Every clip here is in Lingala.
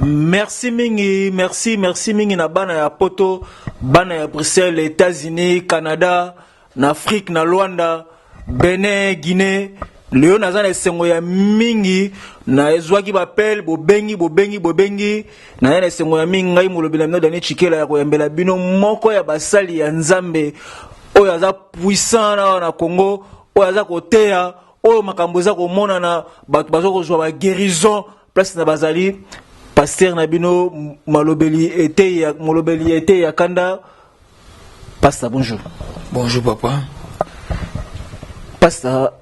Merci mingi, merci, merci mingi na bana ya poto, bana ya Bruxelles, États-Unis, Canada, na Afrique, na Luanda, Benin, Guinée. Leo naza na esengo ya mingi na ezwaki bapele bobengi bobengi bobengi naza na esengo ya mingi ngai molobi na bino Dani Chikela ya koyambela bino moko ya basali ya Nzambe oyo aza puissant na na Congo oyo aza koteya oyo makambo eza komonana bato baza kozwa ba guérison place na bazali pasteur na bino malobeli eteyi ya molobeli eteyi ya kanda. Pasteur, bonjour. Bonjour papa. Pasteur,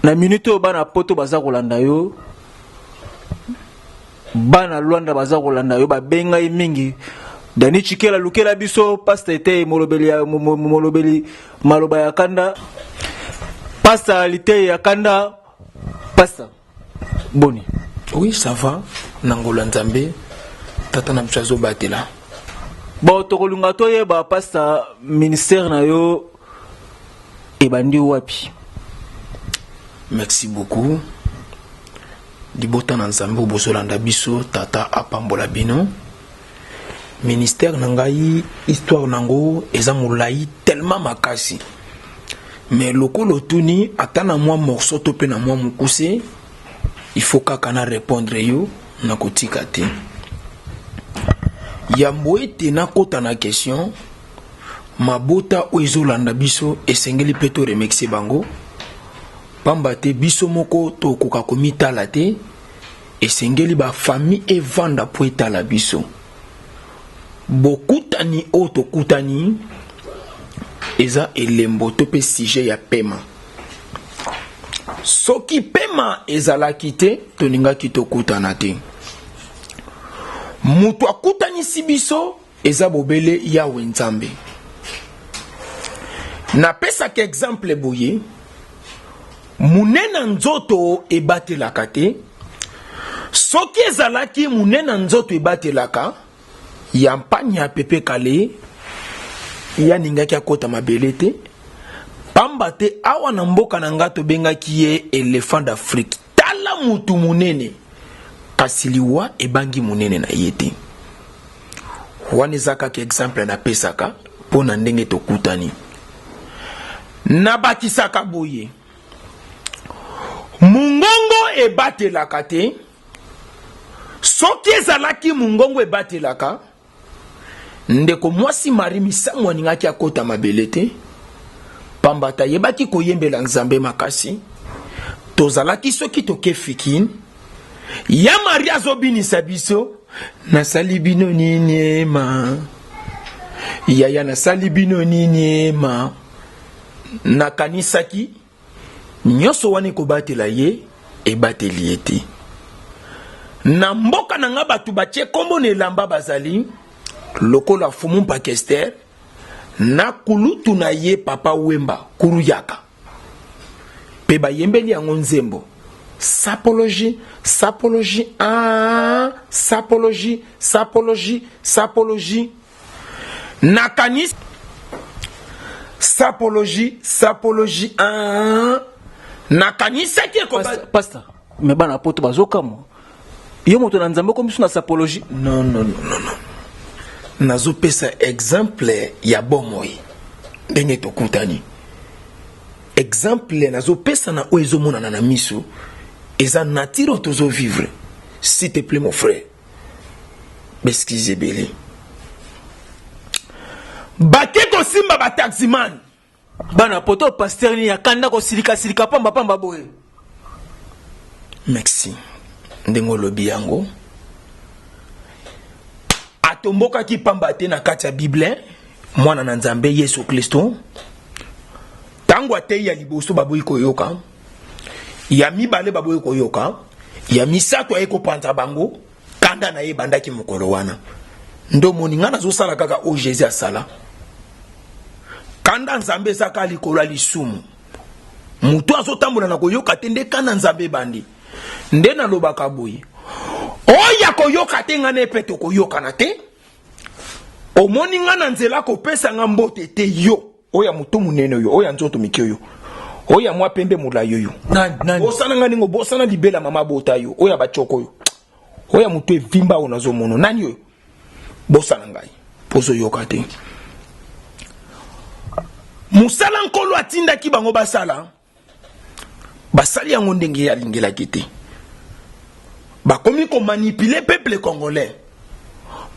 na minute oyo bana poto baza kolanda yo, bana Luanda baza kolanda yo, babengai mingi. Dani Chikela lukela biso pasteur ete molobeli ya molobeli maloba ya kanda. Pasteur liteyi ya kanda. Pasteur, boni? Oui, ça va. Na ngolo ya Nzambe, tata na biso azobatela. Bon, tokolinga toyeba pasteur, ministère na yo ebandi wapi? Merci beaucoup. Libota na Nzambe oyo bozolanda biso, tata apambola bino. Ministère na ngai, histoire nango eza molai tellement makasi. Mais lokola otuni ata na mwa morceau to mpe na mwa mokuse, il faut kaka na répondre yo, nakotika te. Yambo ete nakota na question, mabota oyo ezolanda biso esengeli mpe to remercier bango, pamba te biso moko tokoka komitala te, esengeli ba famille evanda po etala biso. Bokutani oyo tokutani eza elembo to mpe sujet ya pema. Soki pema ezalaki te, tolingaki tokutana te. Moto akutanisi biso eza bobele Yawe Nzambe. Napesaka exemple boye, monene nzoto ebatelaka te. Soki ezalaki monene nzoto ebatelaka, ya mpanya Pepe Kale yaningaki akota mabele te, pamba te awa na mboka na nga tobengaki ye éléphant d'Afrique. Tala mutu munene, kasi liwa ebangi munene na ye te. Wana eza kaka exemple napesaka mpo na ndenge tokutani. Nabakisaka boye, mungongo ebatelaka te. Soki ezalaki mungongo ebatelaka, ndeko mwasi Marie Misamu alingaki akota mabele te, pamba te ayebaki koyembela Nzambe makasi. Tozalaki soki toke fikine, ya Marie azobinisa biso, nasali bino nini ma yaya, nasali bino nini ma. Nakanisaki nyonso wana ekobatela ye, ebateli ye te. Na mboka na nga bato batie kombo na elamba bazali lokola Fumu Mpakester na kulutu na ye Papa Wemba Kuruyaka, pe bayembeli yango nzembo sapologie, sapologie, ah, sapologie, sapologie, sapologie. Nakanisi sapologie, sapologie, ah, nakanisaki ekoba. Pasteur, mais bana poto bazokamwa yo moto na Nzambe okomi biso na sapologie. Non, non, non, non, non. Nazopesa exemple ya bomoi ndenge tokutani. Exemple nazopesa na oyo ezomonana na miso eza nature oyo tozovivre. S'il te plaît mon frère, b'excuse ebele. Bake kosimba ba taximan. Bana poto, pasteur ni akanda kosilika silika pamba pamba boye. Merci. Ndenge olobi yango, atombokaki pamba te na kati ya Bible, mwana na Nzambe Yesu Kristo. Tango ateyi ya liboso baboyi koyoka, ya mibale baboyi koyoka, ya misato aye kopanza bango, kanda na ye ebandaki mokolo wana. Nde omoni nga nazosala kaka oyo Jésus asala. Kanda Nzambe eza kaka likolo ya lisumu. Moto azotambola na koyoka te, nde kanda Nzambe ebandi. Nde nalobaka boye, oyo akoyoka te, nga na ye mpe tokoyokana te. Omoni nga na nzela kopesa nga mbote te, yo oyo ya moto monene oyo, oyo ya nzoto mike oyo, oyo ya mwa pembe molai oyo. Nani, nani? Bosana nga ningo, bosana libela mama bota yo, oyo ya bachoko oyo. Oyo ya motu evimba oyo nazomono nani oyo? Bosana ngai mpo ozoyoka te. Mosala Nkolo atindaki bango basala, basali yango ndenge ye alingelaki te. Bakomi komanipule peuple congolais.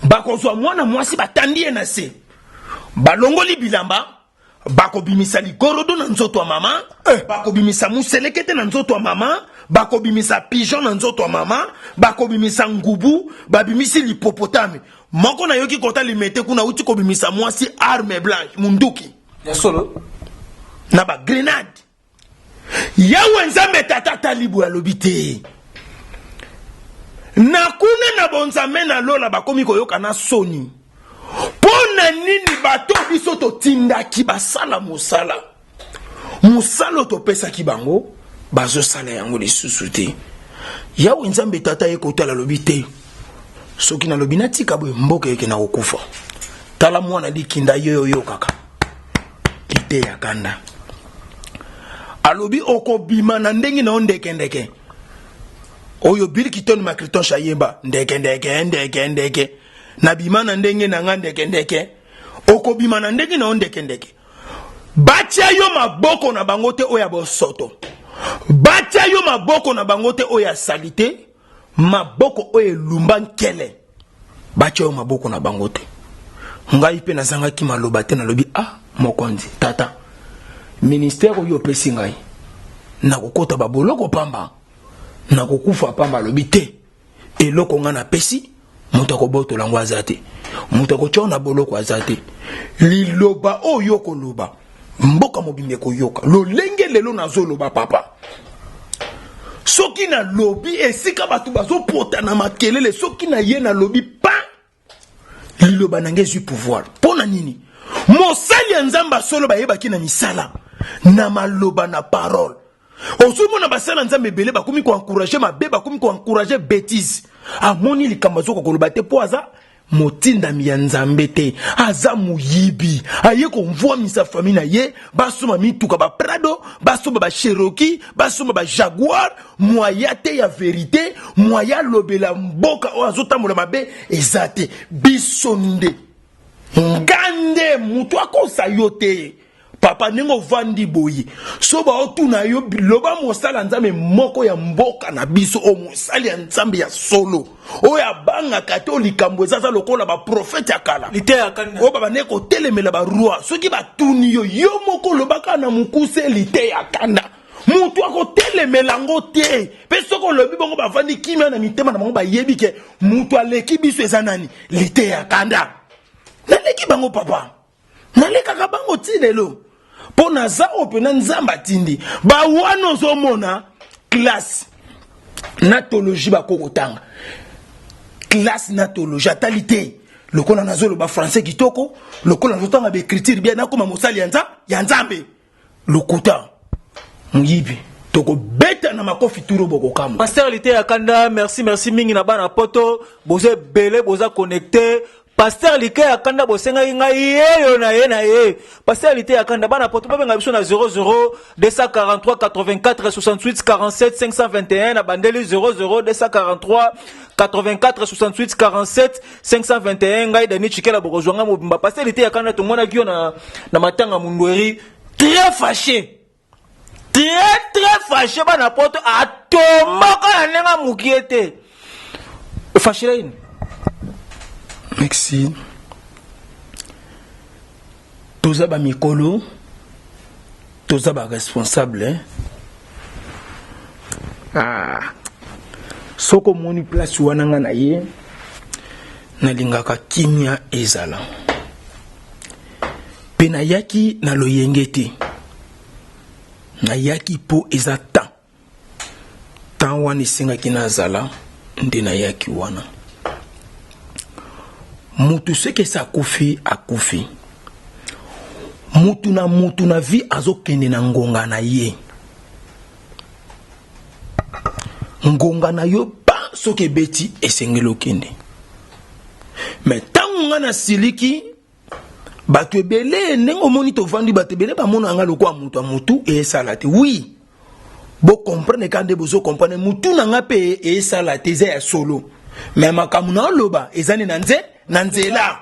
Bakozwa mwana mwasi, batandi ye na se, balongoli bilamba, bakobimisa ligorodo na nzoto ya mama eh. Bakobimisa muselekete na nzoto ya mama, bakobimisa pigeon na nzoto ya mama, bakobimisa ngubu, babimisi lipopotame moko. Nayoki kota Limete kuna, auti kobimisa mwasi arme blanche, munduki ya solo na bagrenade. Yawe Nzambe Tata atali boye, alobi te na kuna na bonzambe na lola bakomi koyoka na soni. Mpo na nini? Bato biso totindaki basala mosala, mosala oyo topesaki bango, bazosala yango lisusu te. Yawe Nzambe Tata ye kotala, alobi te, soki nalobi natika boye, mboka eke na kokufa. Tala mwana likinda ye oyokaka liteya kanda, alobi okobima na ndenge na yo ndekendeke. Oyo Bill Kiton Macriton ayemba ndeke ndeke ndeke ndeke, nabima na ndenge na nga ndeke ndeke. Okobima na ndenge na yo ndeke ndeke. Batia yo maboko na bango te oyo ya bosoto, batia yo maboko na bango te oyo ya salite, maboko oyo elumba nkele, batia yo maboko na bango te. Ngai mpe nazangaki maloba te, nalobi: ah, mokonzi tata, ministère oyo opesi ngai, nakokota baboloko pamba, nakokufa pamba. Alobi te, eloko ngai napesi, moto akobotola yango aza te, moto akotya na boloko aza te. Liloba oyo okoloba, mboka mobimba ekoyoka. Lolenge lelo nazoloba, papa, soki nalobi esika bato bazopota na makelele, soki na ye nalobi pa, liloba na ngai ezwi pouvoir. Mpo na nini? Mosali ya Nzambe solo bayebaki na misala, na maloba, na parole. Ozomona basala ya Nzambe ebele bakomi koencourager mabe, bakomi koencourager bétise. Amoni likambo azoka koloba te mpo aza motindami ya Nzambe te, aza moyibi. Aye komvwamisa famille na ye, basomba mituka baPrado, basomba baCherokee, basomba baJaguar. Mwaya te ya vérité, mwaya alobela mboka oyo azotambola mabe eza te. Biso nde, nga nde moto akosa yo te, papa. Ndenge ovandi boye, so baotuna yo, loba mosala Nzambe moko ya mboka na biso oyo, mosali ya Nzambe ya solo oyo abangaka te. Oyo likambo eza, aza lokola baprofete ya kala Liteya kanda. Oyo babandeki kotelemela baroi. Soki batuni yo, yo moko olobaka na mokuse: liteya kanda. Moto akotelemela yango te. Mpe soki olobi bongo, bavandi kimia na mitema na bango, bayebi ke moto aleki biso eza nani? Liteya kanda. Naleki bango, papa, nalekaka bango ti lelo, mpo naza oyo mpena Nzambe atindi. Bawana ozomona classe na théologie, bako kotanga classe na théologie, atali te lokola nazoloba français kitoko, lokola nazotanga baécriture bien, nakoma mosali ya Nzambe. Lokuta, moyibi, tokobeta na makofi turo, bokokamwa. Pasteur Liteya Kanda, merci, merci mingi na bana poto. Boza ebele, boza connecté. Pasteur Liteya Kanda, bosengaki ngai yeyo na ye na ye. Pasteur Liteya Kanda, bana poto babenga biso na 00 243 84 68 47 521. Na bandeli 00 243 84 68 47 521. Ngai Dani Chikela, bokozwa ngai mobimba. Pasteur Liteya Kanda, tomonaki yo na matanga Mundweri, très fâché, très très fâché. Bana poto atombaka na ndenge ya mokie te. Ofâchela nini? Merci. Toza bamikolo, toza baresponsable, eh? Ah. Soki omoni place wana, nga na ye nalingaka kimia ezala, mpe nayaki na loyenge te. Nayaki mpo eza temps, temps wana esengaki nazala, nde nayaki wana. Mutu soki esi akufi, akufi. Mutu na mutu na vie azokende na ngonga na ye. Ngonga na yo pa soki ebeti, esengeli okende. Me ntango nga nasiliki, bato ebele, ndenge omoni tovandi, bato ebele bamona nga lokola moto ya motu eyesala te. Oui, bocomprendre ka nde bozocomprendre, motu na nga mpe eyesala te, eza ya solo. Me makambo na oloba eza nde na nze na nzela.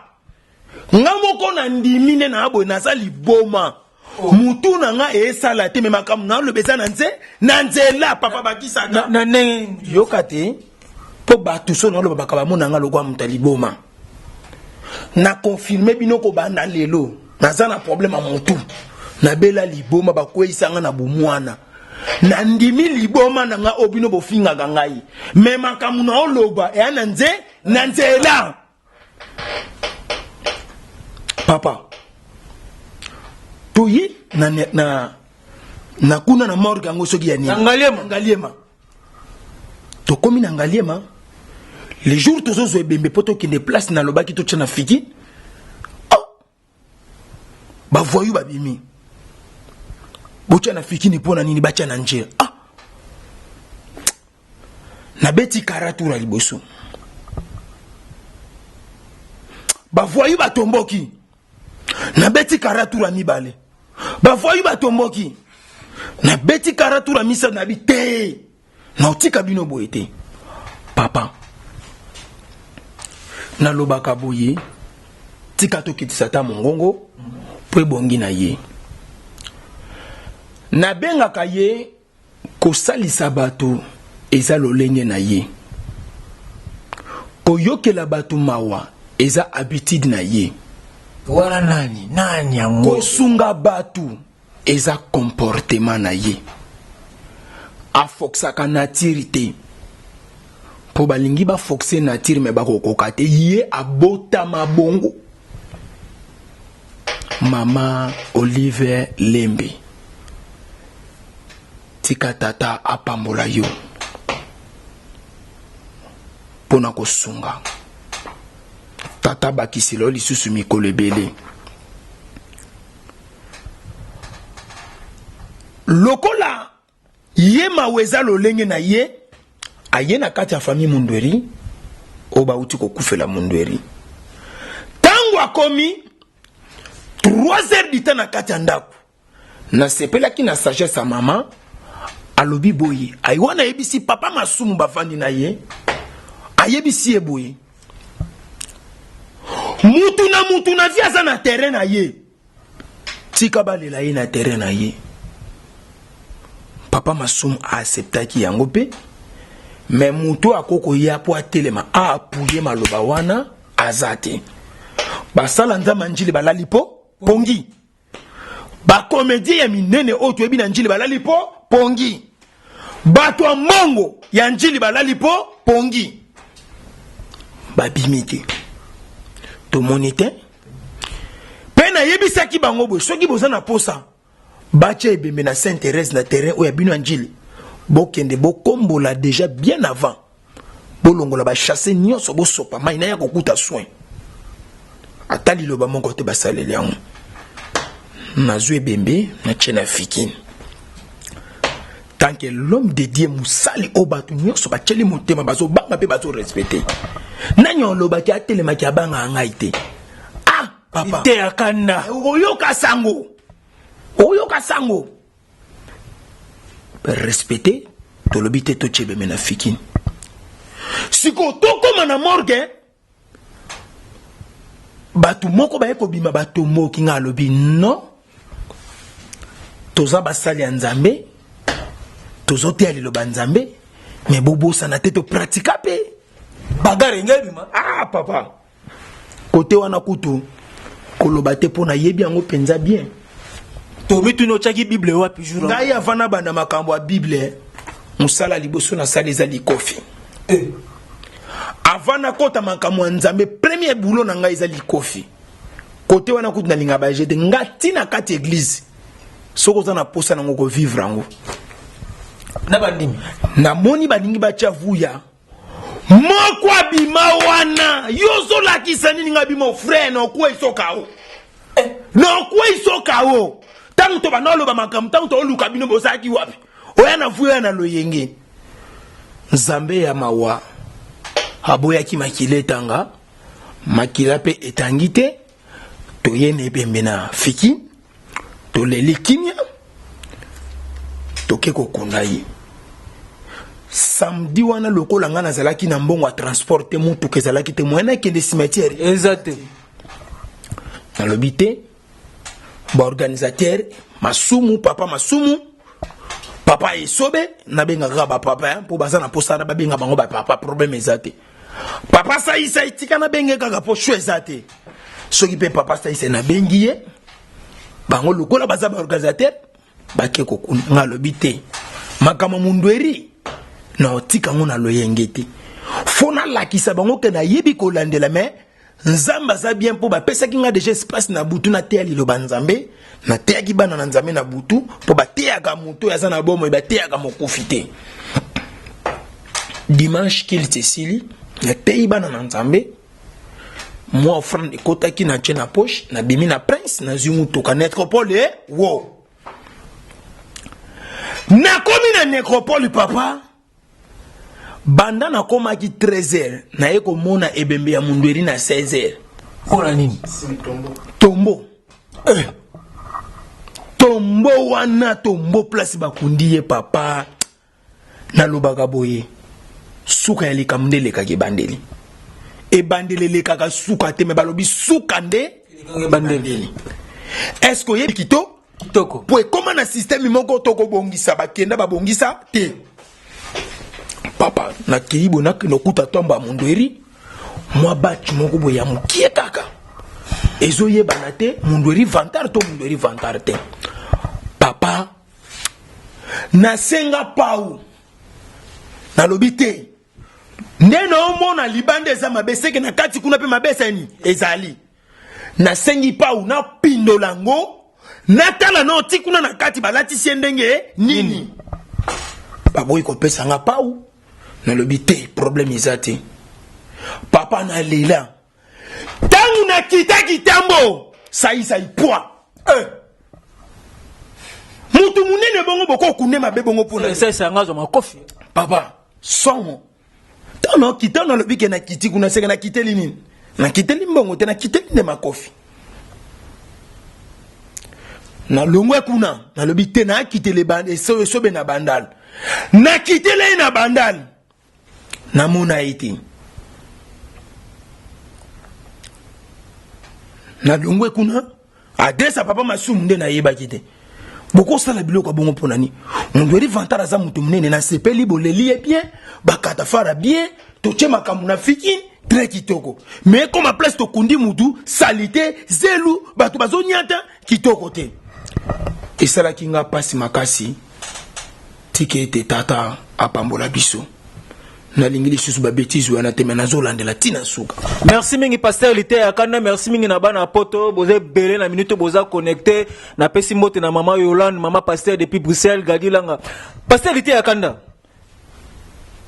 Nga moko na ndimi nde na boye naza liboma. Oh. Mutu na nga esala te me makambo na oloba eza na nze na nzela papa bakisaka. Na ndenge yoka te mpo bato so na oloba bakaba mona nga lokwa moto ya liboma. Na confirme bino kobanda lelo naza na problème ya mutu. Nabela liboma bakweyisa nga na bomwana. Nandimi liboma na nga oyo bino bofingaka ngai me makambo na oloba eya na nze na nzela papa toye na, na, na kuna na morgue yango soki ya nini Ngaliema. Ngaliema tokomi na Ngaliema le jour tozozwa ebembe mpo tokende place nalobaki totya na fiki oh! bavoyu babimi botya na fikini mpo na nini batya na njela ah! nabeti karatura liboso bavoyu batomboki nabeti karatura mibale bavoyu batomboki nabeti karatura misato nabi te naotika bino boye te papa nalobaka boye tika tokitisa ata mongongo mpo ebongi na ye nabengaka ye kosalisa bato eza lolenge na ye koyokela bato mawa eza habitude na ye wana nani nani yango kosunga bato eza comportement na ye afoxaka nature te mpo balingi bafoxe nature me bakokoka te ye abotama bongo mama Olive Lembe tika tata apambola yo mpo na kosunga tata bakisela yo lisusu mikolo ebele lokola ye mawa eza lolenge na ye aye na kati ya famille Mundweri oyo bauti kokufela Mundweri ntango akomi 3 heures du temps na kati ya ndako nasepelaki na sagesse ya mama alobi boye ayi wana ayebisi papa Masumu bafandi na ye ayebisi ye boye mutu na mutu na vie aza na terrain na ye tika balela ye na terrain na ye papa Masumu aacceptaki yango mpe me mutu akokoya mpo atelema aapuye maloba wana aza te basala nzambe njili balali mpo pongi bakomedie ya minene oyo toyebi na njili balali mpo pongi bato ya mbongo ya njili balali mpo pongi babimi te tomoni te mpe nayebisaki bango boye soki boza na posa batya ebembe na Sainte Thérèse na terrain oyo ya bino ya njili bokende bokombola déjà bien avant bolongola bachasse nyonso bosopa mai naya kokuta soin ata liloba moko te basaleli yango nazwi ebembe natie na fikini tant que l'homme de Dieu mosali oyo bato nyonso batieli motema bazobanga mpe bazorespecte nani olobaki atelemaki abangaka ngai te ah papa te akanda okoyoka sango okoyoka sango respecte tolobi te totie ebembe na fikini sikoyo tokóma na morgue bato moko baye kobima batomboki nga alobi non toza basali ya nzambe tozoteya liloba nzambe me bobosana te topratika mpe bagare ngai bima ah papa kote wana kutu koloba te mpo nayebi yango mpenza bien tomituni otyaki bible wapi jour ngai avant nabanda makambo ya bible mosala liboso nasala eza likofi eh. Avant nakota makambo ya nzambe premier boulot na ngai eza likofi kote wana kutu nalinga baje te nga ntina kati eglise soki oza na posa nango kovivre yango na bandimi namoni balingi batya vuya moko abima wana yo ozolakisa nini nga bima frère na okwei soka o eh. na okwei soka o ntango tobanda oloba makambo ntango tooluka bino bozalaki wapi oya na vuya oya na loyenge nzambe ya mawa aboyaki makila etanga makila mpe etangi te toye na ebembe na fiki toleli kimia toke kokunda ye. Samedi wana lokola ngai nazalaki na mbongo ya transport te, motuka ezalaki te, moyen nakende cimetière eza te. Nalobi te, baorganisateur Masumu, papa Masumu, papa Esobe, nabengaka kaka bapapa mpo baza na mposa na babenga bango bapapa. Problème eza te. Papa Saisai, tika nabenge kaka mpo sho eza te. Soki mpe papa Saisai nabengi ye, bango lokola baza baorganisateur bake kokuna. Nga alobi te, makambo mundweri na otika yango na loyenge te, fo nalakisa bango ke nayebi kolandela. Me Nzambe aza bien mpo bapesaki nga deja espace na butu, nateya liloba Nzambe. Nateyaki bana na Nzambe na butu, mpo bateyaka moto oyo aza na bomoi, bateyaka mokufi te. Dimanche culte esili, nateyi bana na Nzambe, mwa offrande ekotaki, na tie na poche, nabimi na Prince, nazwi motuka nécropole. E wo, nakomi na nécropole, papa. Banda nakomaki 13 heures, naye komona ebembe ya mundweri na 16 heures. Mpona nini? Tombo eh. Tombo wana, tombo place bakundi ye, papa. Nalobaka boye, suka ya likambo nde elekaka ebandeli, ebandeli elekaka suka te. Me balobi suka nde ebandeli. Est ce que oyebi kito Kitoko. Po ekóma na système moko tokobongisa, bakenda babongisa te. Papa, nakei boye, nakende okuta tombo ya mundweri, mwa bâche moko boye ya mokie kaka, ezoyebana te mundweri vantard to mundweri vantard te. Papa, nasenga pau, nalobi te, nde naomona libanda eza mabe, seke na kati kuna mpe mabe esani ezali. Nasengi pau, napindola yango, natala no ti kuna na kati balatisi ye ndenge nini. Baboyi kopesa nga pau. Nalobi te, problème eza te. Papa, nalela ntango nakitaki tambo saisai pwa eh. Mutu munene bongo, bokokunde mabe bongo mpona Esalisa yango azwa makofi. Papa, somo. Ntango nakita, nalobi ke nakiti kuna, seke nakiteli nini? Nakiteli mbongo te, nakiteli nde makofi. Nalongwe kuna, nalobi te, nakitele Esobe na Bandal. Nakitele ye na Bandal, namona ye te. Nalongwe kuna, adresse ya papa Masumu nde nayebaki te. Bokosala biloko ya bongo mpo na nini? Moto vantard aza moto monene. Nasepeli, boleli ye bien, bakatafara bien, totie makambo na fiki très kitoko. Mais koma place tokundi mutu, saleté, zelu, bato bazoniata, kitoko te. Esalaki nga mpasi makasi. Tika ete tata apambola biso. Nalingi lisusu babêtises wana te, me nazolandela ntina suka. Merci mingi, pasteur Liteya Kanda. Merci mingi na bana poto, boza ebele na minute boza connecté. Napesi mbote na mama Yolande, mama pasteur depuis Bruxelles, Gadi Langa. Pasteur Liteya Kanda,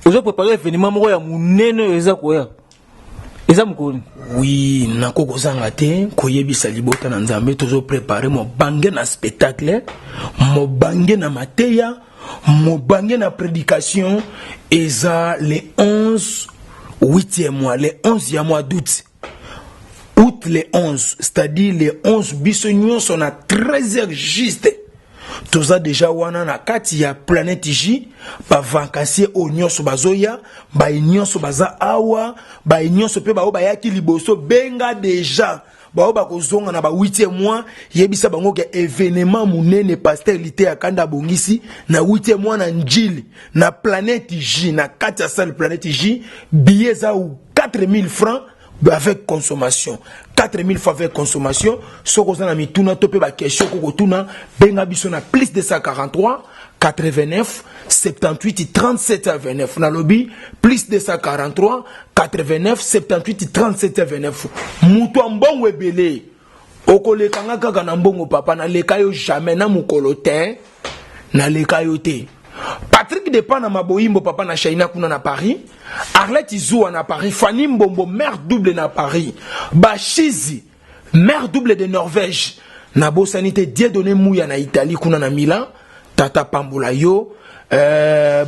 ozo préparer événement moko ya monene oyo eza koya, eza mokolo nini? Oui, nako kozanga te koyebisa libota na Nzambe, tozoprépare mobange na spectacle, mobange na mateya, mobange na prédication. Eza le 11 8e mois, le 11 ya mois d'août, août le 11, c'est-à-dire le 11, biso nyonso na 13 heures juste toza déjà wana na kati ya Planète J. Bavacancier oyo nyonso bazoya, baye nyonso baza awa, baye nyonso mpe baoyo bayaki liboso, benga déjà baoyo bakozonga na ba 8e mois, yebisa bango ke événement monene pasteur Liteya Kanda abongisi na 8e mois na Njili, na Planète J, na kati ya salle Planète J. Billet eza 4000 francs avec consommation, 4000 fois avec consommation. Soki oza na mituna to mpe baquestion, okokotuna, benga biso na plus 243 89 78 37 29. Nalobi plus 243 89 78 37 29. Moto ya mbongo ebele, okolekanga kaka na mbongo. Papa, naleka yo jamais na mokolo te, naleka yo te. Patrik Depa na Maboyimbo, papa na Shaina kuna na Paris, Arlette Izua na Paris, Fanny Mbombo, mère double na Paris, Bashizi, mère double de Norvège, nabosani te Dieudonné Muya na Italie kuna na Milan. Tata pambola yo.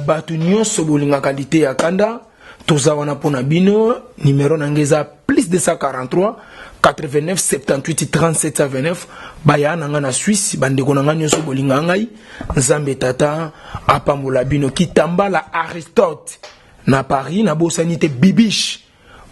Bato nyonso bolingaka Liteya Kanda, toza wana mpo na bino. Numero na ngai eza plus plus 243 89 78 37 29. Baya na ngai na Suisse, bandeko na ngai nyonso bolinga ngai, Nzambe Tata apambola bino. Kitambala Aristote na Paris, nabosani te Bibiche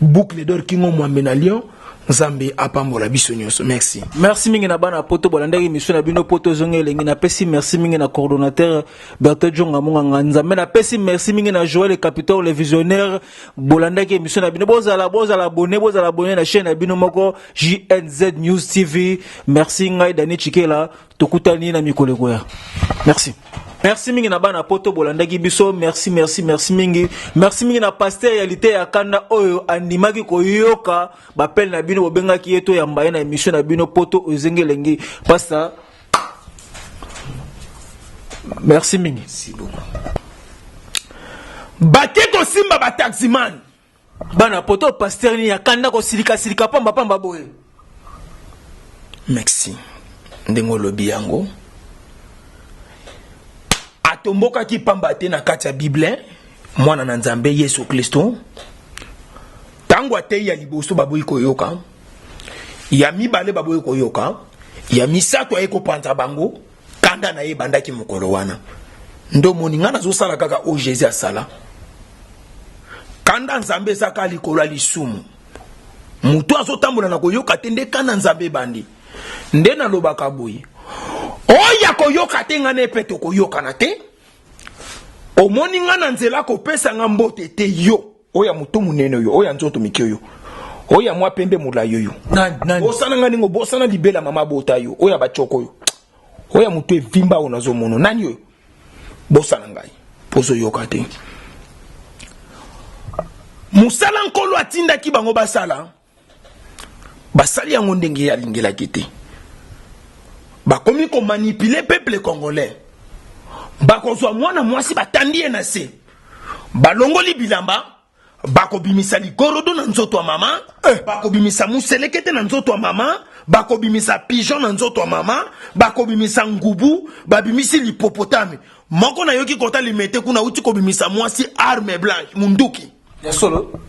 Boucle d'or Kingo Mwambe na Lyon. Nzambe apambola biso nyonso. Merci. Merci mingi na bana poto bolandaki émission na bino Poto Ezongi Elengi. Napesi merci mingi na coordonnateur Bertin Djonga Monganga Nzambe. Napesi merci mingi na Joël Capitole le visionnaire. Bolandaki émission na bino, bozala bozala abonné, bozala abonné na chaîne na bino moko JNZ News TV. Merci. Ngai Dani Chikela, tokutani na mikolo ekoya. Merci. Merci mingi na bana poto bolandaki biso. Merci, merci, merci mingi. Merci mingi na pasteur ya lite ya kanda oyo andimaki koyoka bapele na bino, bobengaki ye toyamba ye na émission na bino Poto Ezongi Elengi. Pasteur, merci mingi. Merci beaucoup. Bake kosimba bataximan. Bana poto, pasteur nini ya kanda kosilikasilika pamba pamba boye? Merci. Ndenge olobi yango, atombokaki pamba te. Na kati ya Bible, mwana na Nzambe Yesu Kristo, ntango atei ya liboso, baboyi koyoka, ya mibale baboyi koyoka, ya misato aye kopanza bango. Kanda na ye ebandaki mokolo wana. Nde omoni ngai nazosala kaka oyo Jésus asala. Kanda Nzambe eza kaka likolo ya lisumu. Moto azotambola na koyoka te, nde kanda Nzambe ebandi. Nde nalobaka boye: oyo akoyoka te, ngai na ye mpe tokoyokana te. Omoni ngai na nzela, kopesa nga mbote te. Yo oyo ya moto monene, oyo oyo ya nzoto mike, oyo oyo ya mwa pembe molai, oyo bosana nga ndenge obosana libela mama bota yo, oyo ya bacoko, oyo oyo ya moto evimba, oyo nazomona nani, oyo bosana ngai mpo ozoyoka te. Mosala Nkolo atindaki bango basala, basali yango ndenge ye alingelaki te. Bakomi komanipuler peuple congolais. Bakozwa mwana mwasi, batandi ye na se, balongoli bilamba, bakobimisa ligorodo na nzoto ya mama, bakobimisa muselekete na nzoto ya mama, bakobimisa pigeon na nzoto ya mama, bakobimisa ngubu, babimisi l'hippopotame. Moko nayoki kota Limete kuna, auti kobimisa mwasi arme blanche, munduki ya solo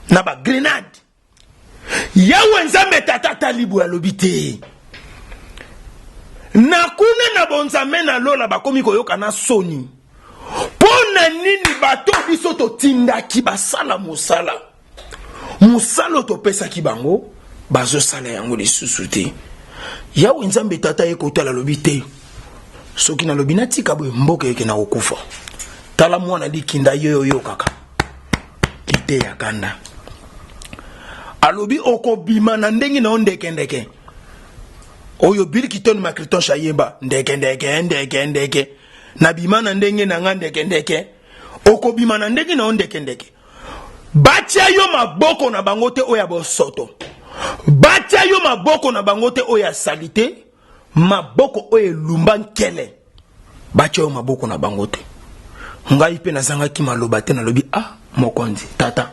na bagrenade. Yawe Nzambe Tata atali boye, alobi te na kuna na bonzambe na lola bakomi koyoka na soni. Mpo na nini? Bato biso totindaki basala mosala, mosala oyo topesaki bango, bazosala yango lisusu te. Yawe Nzambe Tata ye kotala, alobi te, soki nalobi natika boye, mboka eke na kokufa. Tala mwana likinda ye oyokaka liteya kanda, alobi okobima na ndenge na yo ndekendeke. Oyo Bill Kiton Macriton ayemba ndekendeke ndekendeke, nabima na ndenge na nga ndekendeke. Okobima na ndenge na yo ndekendeke. Batia yo maboko na bango te oyo ya bosoto, batia yo maboko na bango te oyo ya saleté, maboko oyo elumba nkele, batia yo maboko na bango te. Ngai mpe nazangaki maloba te. Nalobi: ah, mokonzi tata,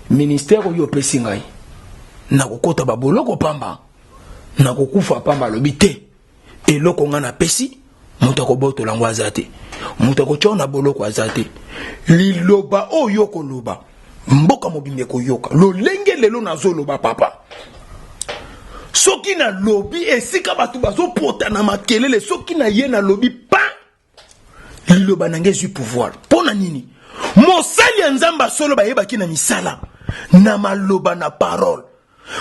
ministère oyo opesi ngai, nakokota baboloko pamba, nakokufa pamba. Alobi te, eloko ngai napesi, moto akobotola yango aza te, moto akotya na boloko aza te. Liloba oyo koloba, mboka mobimba ekoyoka. Lolenge lelo nazoloba, papa, soki nalobi esika bato bazopota na makelele, soki na ye nalobi pa, liloba na ngai ezwi pouvoir. Mpo na nini? Mosali ya Nzambe asolo bayebaki na misala, na maloba, na parole.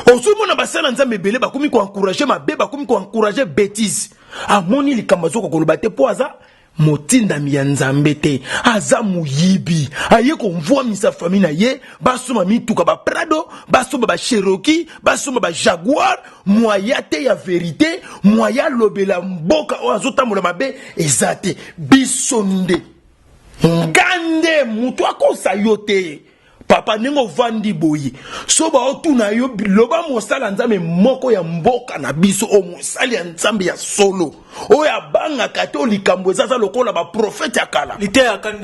Ozomona basala ya Nzambe ebele bakomi koencourager mabe, bakomi koencourager bétise. Amoni likambo azoka koloba te mpo aza motindami ya Nzambe te, aza moyibi. Aye komvwamisa famille na ye, basomba mituka baPrado, basomba baCherokee, basomba baJaguar. Mwaya te ya vérité, mwaya alobela mboka oyo azotambola mabe eza te. Biso nde, nga nde moto akosa yo te, papa. Ndenge ovandi boye, so baotuna yo, loba mosala Nzambe moko ya mboka na biso oyo, mosali ya Nzambe ya solo oyo abangaka te. Oyo likambo eza, aza lokola baprofete ya kala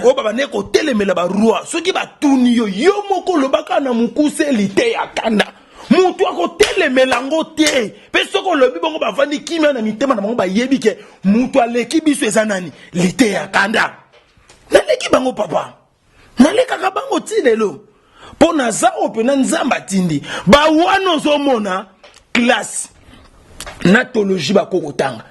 oyo babandeki kotelemela baroi. Soki batuni yo, yo moko olobaka na mokuse lite ya kanda, moto akotelemela yango te. Mpe soki olobi bongo, bavandi kimia na mitema na bango, bayebi ke moto aleki biso eza nani? Lite ya kanda. Naleki bango, papa, nalekaka bango ti lelo. Mpo naza oyo mpena Nzambe atindi. Bawana ozomona classe na théologie bako kotanga.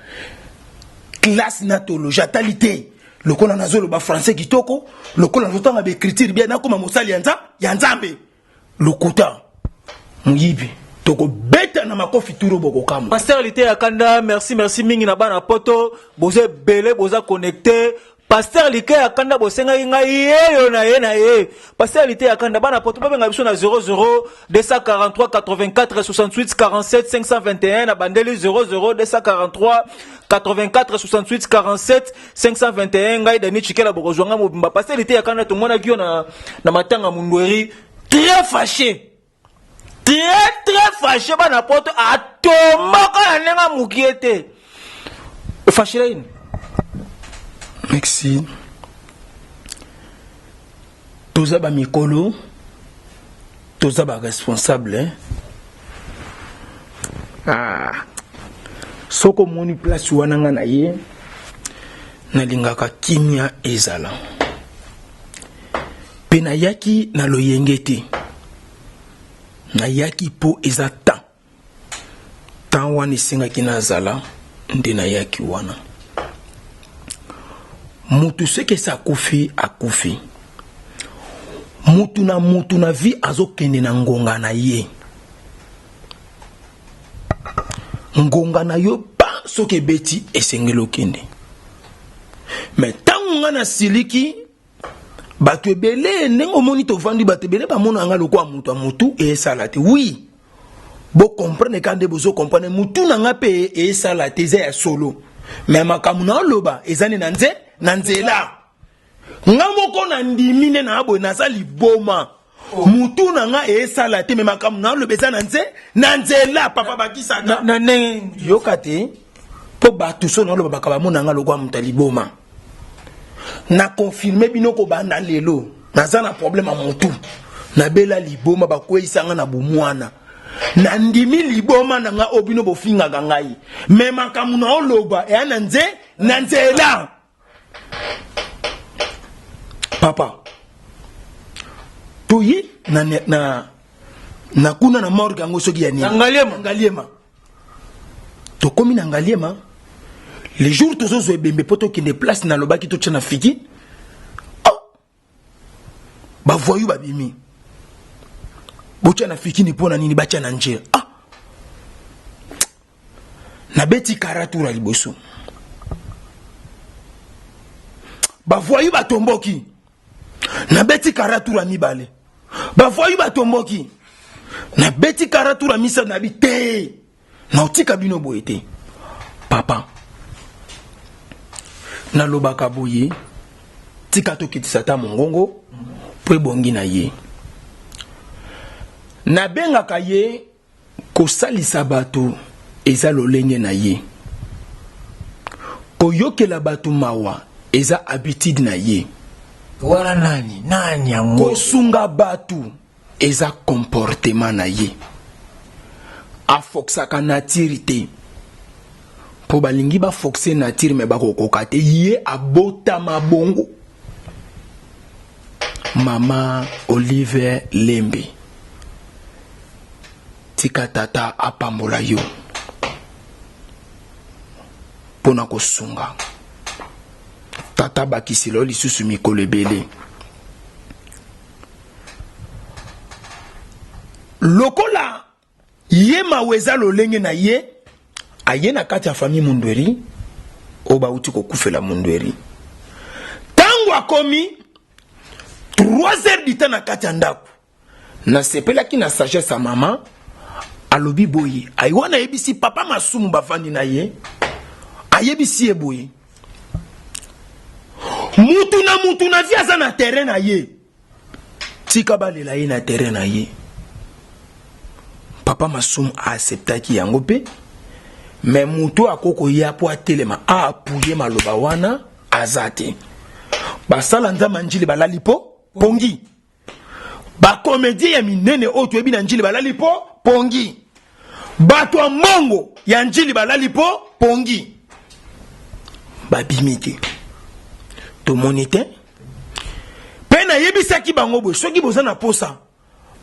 Classe na théologie atali te. Lokola nazoloba français kitoko, lokola nazotanga ba écriture bien, nakoma mosali ya nza ya Nzambe. Lokuta moyibi tokobeta na makofi turo bokokamwa. Pasteur Liteya Kanda, merci, merci mingi na bana poto, boza ebele, boza connecté. Pasteur Liteya Kanda bosengaki ngai yeyo na ye na ye. Pasteur Liteya Kanda bana poto babenga biso na 00 243 84 68 47 521 na bandeli 00 243 84 68 47 521 ngai Dani Chikela bokozwa ngai mobimba. Pasteur Liteya Kanda tomonaki yo na matanga Mundweri très fâché. Très très fâché bana poto atomboka na ndenge mokie te. Fâché nini? Merci. Toza ba mikolo, toza ba responsable, hein? Ah. Soko moni place wana nga na ye, nalingaka kimia ezala. Pe nayaki na loyenge te. Nayaki po eza temps. Temps wana esengaki nazala nde nayaki wana. Mutu soki esi akufi, akufi. Mutu na mutu na vie azokende na ngonga na ye. Ngonga na yo pa soki ebeti esengeli okende. Mais tango nga nasiliki bato ebele ndenge omoni tovandi bato ebele bamona nga lokola moto ya motu esala te. Oui, bo comprendre ka nde bozo comprendre motu na nga pe esala te, eza ya solo. Mais makambo na oloba eza nde na nze na nzela. Nga moko na ndimi nde na boye naza liboma. Mutu na nga esala te, mais makambo na oloba eza na nze na nzela. Papa bakisaka na ndenge yoka te po bato so na oloba bakaba mona nga lokola moto ya liboma. Na confirmer bino kobanda lelo naza na problème ya mutu. Nabela liboma bakweyisa nga na bomwana. Na ndimi liboma na nga oyo bino bofingaka ngai. Mais makambo na oloba eya na nze na nzela. Papa, toye na, na, na kuna na morgue yango soki ya nini? Na Ngaliema. Ngaliema. Tokomi na Ngaliema. Le jour tozozwa ebembe po tokende place nalobaki totya na fiki. Oh! Ba voyou babimi. Botya na fiki ni pona nini batya na njela. Ah! Nabeti karatura liboso. Ba voyou batomboki. Nabeti karatura mibale. Ba voyou batomboki. Nabeti karatura misato nabi te. Naotika bino boye te. Papa, nalobaka boye, tika tokitisa ta mongongo po ebongi na ye. Nabengaka ye kosalisa bato eza lolenge na ye. Koyokela bato mawa eza habitude na ye. Wana nani? Nani yango? Kosunga bato eza comportement na ye. Afoxaka nature te. Po balingi ba foxe nature mais bakokoka te. Ye abotama bongo. Mama Olive Lembe, tika tata apambola yo pona kosunga tata bakisela yo lisusu mikolo ebele. Lokola ye mawa eza lolenge na ye, aye na kati ya famille Mundweri oyo bauti kokufela Mundweri. Tango akomi 3 heures du temps na kati ya ndako, nasepelaki na sagesse ya mama, alobi boye, ayi wana ayebisi papa Masumu bavandi na ye, ayebisi ye boye, mutu na mutu na vie aza na terrain na ye, tika balela ye na terrain na ye. Papa Masumu a acceptaki yango pe, mais mutu akoko ya po atelema a appuyer maloba wana aza te. Basala nzambe njili balali po pongi. Ba comédien ya minene oyo toyebi na njili balali po pongi. Bato ya mbongo ya njili balali po pongi. Babimi te. Tomoni te. Pe nayebisaki bango boye, soki boza na posa,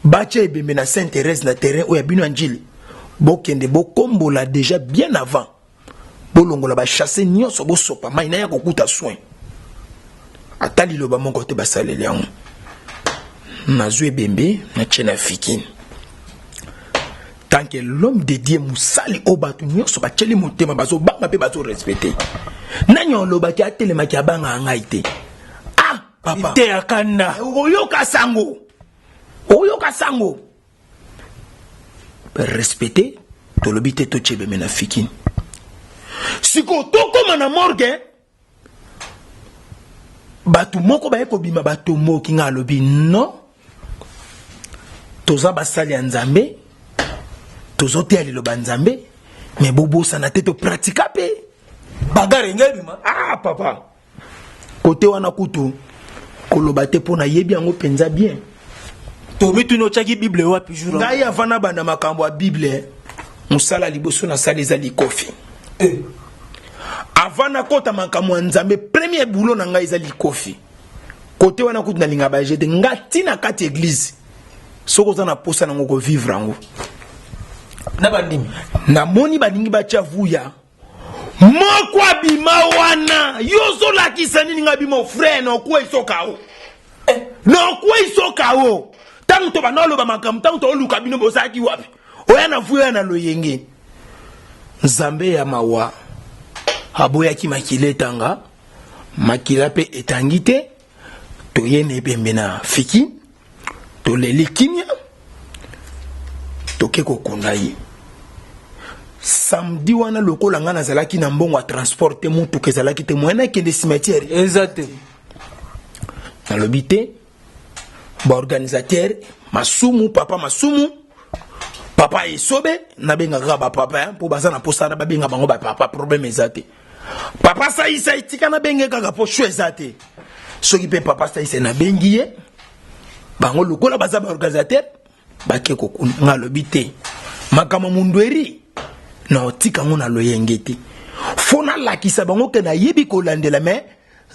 Batya ebembe na Sainte Therèse na terrain oyo ya bino ya Ndjili. Bokende bokombola déjà bien avant. Bolongola ba chasse nyonso bosopa mai naya kokuta soin. Ata liloba moko te basaleli yango. Nazwi ebembe natie na fikini. Tant que l'homme de Dieu mosali oyo bato nyonso batieli motema bazobanga mpe bazorespecte. Nani olobaki atelemaki abangaka ngai te. Ah papa. Te ya kanda. Okoyoka sango. Okoyoka sango. Respecte tolobi te totie ebembe na fikini. Sikoyo tokoma na morgue bato moko baye kobima batomboki nga alobi non toza basali ya nzambe tozoteya liloba nzambe me bobosana te topratika mpe bagare engai ebima ah papa kote wana kutu koloba te mpo nayebi yango mpenza bien tomituni otyaki bible wapi jour ngai avant nabanda makambo ya bible mosala liboso nasala eza likofi eh. Avant nakota makambo ya Nzambe, premier boulot na ngai eza likofi. Kote wana kutu nalinga ba jete nga ti na kati eglise. Soki oza na posa nango ko vivre yango. Na bandimi. Namoni balingi batia vuya. Moko abima wana, yo ozolakisa nini nga bimo frère na okwei soka o. Eh, na okwei soka o. Tango to banda oloba makambo, tango to oluka bino bozalaki wapi? Oya na vuya na loyenge. Nzambe ya mawa aboyaki makila etanga, makila mpe etangi te. Toye na ebembe na fiki, toleli kimia, toke kokunda ye. Samedi wana lokola ngai nazalaki na mbongo ya transport te, motuka ezalaki te, moyen nakende cimetière eza te. Nalobi te baorganisateur masumu papa masumu papa esobe nabengaka kaka bapapa mpo baza na mposa na babenga bango bapapa problème eza te papa saisai tika nabenge kaka mpo sho eza te soki mpe papa saisai nabengi ye bango lokola baza baorganisateur bake kokuna nga alobi te makambo mundweri na otika yango na loyenge te fo nalakisa bango ke nayebi kolandela me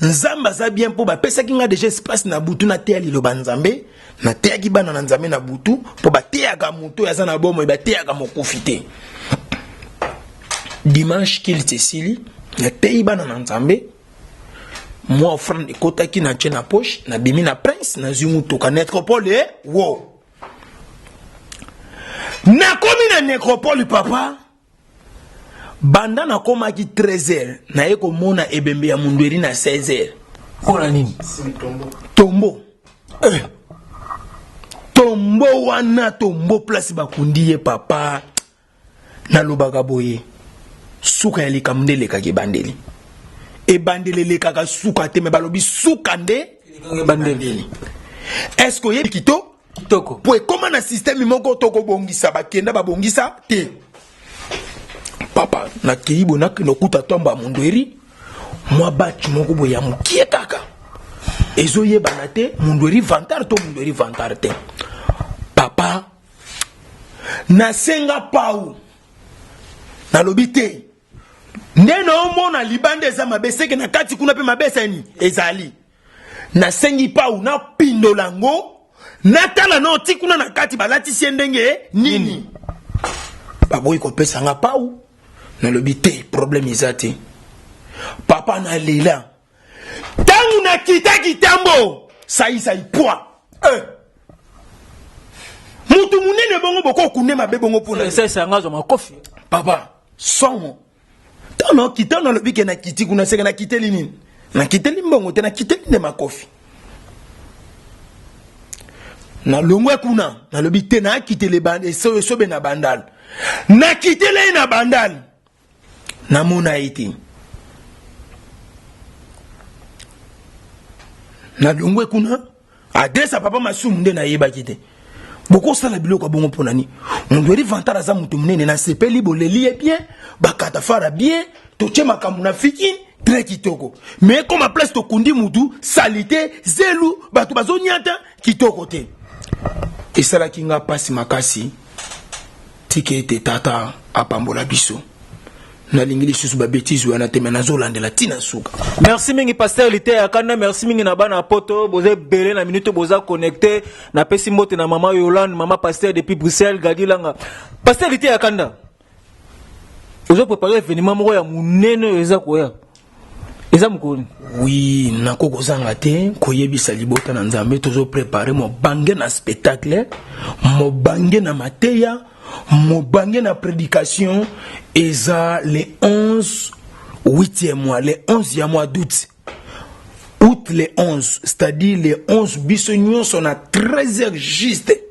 Nzambe aza bien mpo bapesaki nga deja espace na butu nateya liloba Nzambe, nateyaki bana na Nzambe na butu mpo bateyaka moto oyo aza na bomoi, bateyaka mokufi te. Dimanche culte esili, nateyi bana na Nzambe, mwa offrande ekotaki na tie na poche, nabimi na prince, nazwi motuka necropole e wo. Nakomi na necropole papa. Banda nakomaki 13 heures naye komona ebembe ya Mundweri na 16 heures. Mpo na nini? Tombo. Eh. Tombo wana tombo place bakundi ye papa. Nalobaka boye suka ya likambo nde elekaka ebandeli. Ebandeli elekaka suka te me balobi suka nde ebandeli. Est-ce que oyebi kito? Kitoko. Po ekoma na système moko tokobongisa bakenda babongisa te. Papa nakei boye nakende okuta tomba Mundweri mwa batch moko boye ya mokie kaka ezoyebana te Mundweri vantard to Mundweri vantard te. Papa nasenga pau nalobi te nde naomona libanda eza mabe seke na kati kuna mpe mabe esani ezali. Nasengi pau napindola yango natala no ti kuna na kati balatisi ye ndenge nini. Baboyi kopesa nga pau, nalobi te problème eza te. Papa nalela ntango nakita kitambo saisai pwa eh. Mutu munene bongo bokokunde mabe bongo mpona saisai yango azwa makofi papa somo. Ntango nakita nalobi ke nakiti kuna seke nakiteli nini? Nakiteli mbongo te, nakiteli nde makofi. Nalongwe kuna nalobi te nakitele esobe na bandal, nakitele ye na bandal, namona ye te. Nalongwe kuna adresse ya papa Masumu nde nayebaki te. Bokosala biloko ya bongo mpo na nini? Mundweri Vantard aza moto monene, nasepeli boleli ye bien, bakatafara bien, totie makambo na fiki très kitoko. Mais comme place tokundi mutu, salite, zelu, bato bazonyata, kitoko te. Esalaki nga pasi makasi, tika ete tata apambola biso. Nalingi lisusu babetise wana te, me nazolandela ntina suka. Merci mingi, pasteur Liteya Kanda. Merci mingi na bana poto, boza ebele na minute boza connecté. Napesi mbote na mama Yolande, mama pasteur depuis Bruxelles, Gadi Langa. Pasteur Liteya Kanda, ozo préparer événement moko ya monene oyo eza koya, eza mokolo nini? Oui, nako kozanga te koyebisa libota na Nzambe, tozoprépare mobange na spectacle, mobange na mateya, mobange na prédication. Eza le 11 8e mois, le 11 ya mois d'août, août le 11, c'est-à-dire le 11, biso nyonso na 13 heures juste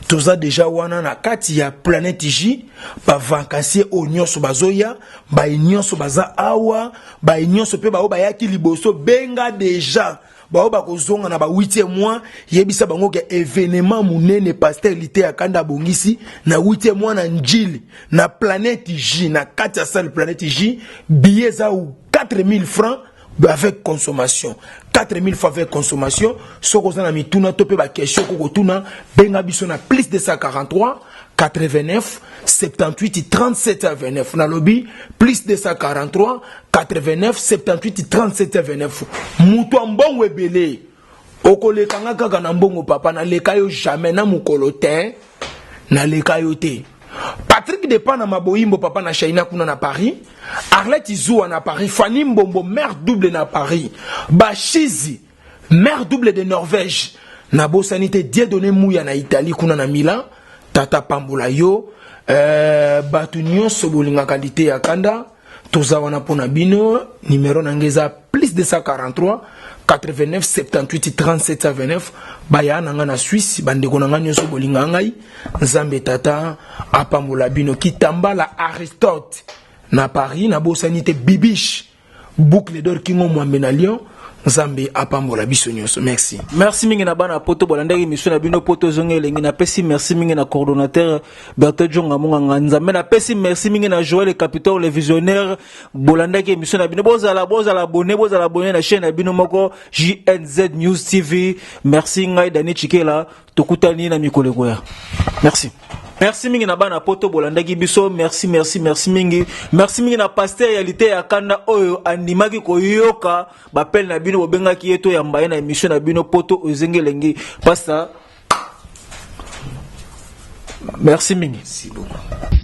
toza déjà wana na kati ya Planète J. Bavacancier oyo nyonso bazoya, baye nyonso baza awa, baye nyonso mpe baoyo bayaki liboso, benga déjà baoyo bakozonga na ba 8e mois, yebisa bango ke événement monene pasteur Liteya Kanda abongisi na 8e mois na Njili, na Planète J, na kati ya salle Planète J. Billet eza 4000 francs avec consommation, 4000 fois avec consommation. Soki oza na mituna to mpe baquestion okokotuna, benga biso na plus 243 89 78 37 29. Nalobi plus 243 89 78 37 29. Moto ya mbongo ebele, okolekanga kaka na mbongo. Papa, naleka yo jamais na mokolo te, naleka yo te. Patrik Depa na Maboyimbo, papa na Shaina kuna na Paris, Arlette Zuwa na Paris, Fanny Mbombo, mère double na Paris, Bashizi, mère double de Norvège, nabosani te Dieudonné Muya na Italie kuna na Milan. Tata pambola yo. Bato nyonso bolingaka Liteya Kanda, toza wana mpo na bino. Numero na ngai eza plus 243 89 78 37 29. Baya na ngai na Suisse, bandeko na ngai nyonso bolinga ngai, Nzambe Tata apambola bino. Kitambala Aristote na Paris, nabosani te Bibiche Boucle d'Or Kingo Mwambe na Lyon. Nzambe apambola biso nyonso, merci. Merci mingi na bana poto bolandaki émission na bino Poto Ezongi Elengi. Napesi merci mingi na coordonnateur Bertin Jonga Monganga Nzambe. Napesi merci mingi na Joël Capitor le visionnaire. Bolandaki émission na bino, bozala abonné, bozala abonné na chaîne na bino moko JNZ News TV. Merci. Ngai Dani Chikela, tokutani na mikolo ekoya. Merci. Merci mingi na bana poto bolandaki biso. Merci, merci, merci mingi. Merci mingi na pasteur ya Liteya Kanda oyo andimaki koyoka bapele na bino, bobengaki ye, toyamba ye na émission na bino Poto Ezongi Elengi. Pasteur, merci mingi. Merci beaucoup.